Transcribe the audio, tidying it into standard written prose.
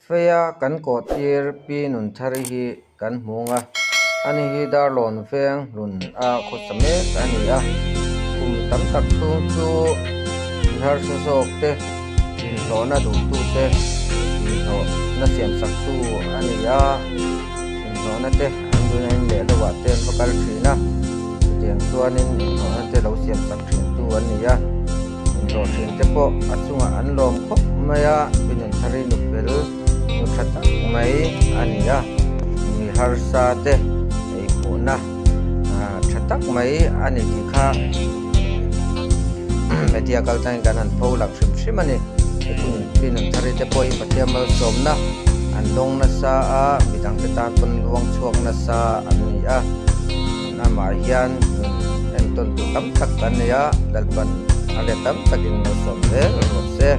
Feia kan kawhtir Pi Nunthari hi kan hmung a, ani hi Darlawn veng hlun a khawsa mek a ni a. Kum tam tak chhung chu mi harsa zawk te, inhlawhna duhtu te, inhlawhna siamsaktu a ni a, inhlawhna te an duhna in leh lo ah te an va kal thin a, chutiang chuanin inhlawhna te lo siamsak thintu an ni a. Inhlawh thin te pawh a chungah an lawm khawp mai a, Pi Nunthari nu fel nu tha tak mai a ni a, mi harsa te ei hmuhna tha tak mai a ni tih kha media kal tangin kan han pho lang hrim hrim a ni. Pi Nunthari te pawh hi Pathian malsawmna an dawng nasa a, midang te tan pawn luang chhuak nasa an ni a. Amah hian entawn tur tam tak kan nei a, Lalpan a let tam takin malsawm zel rawh se.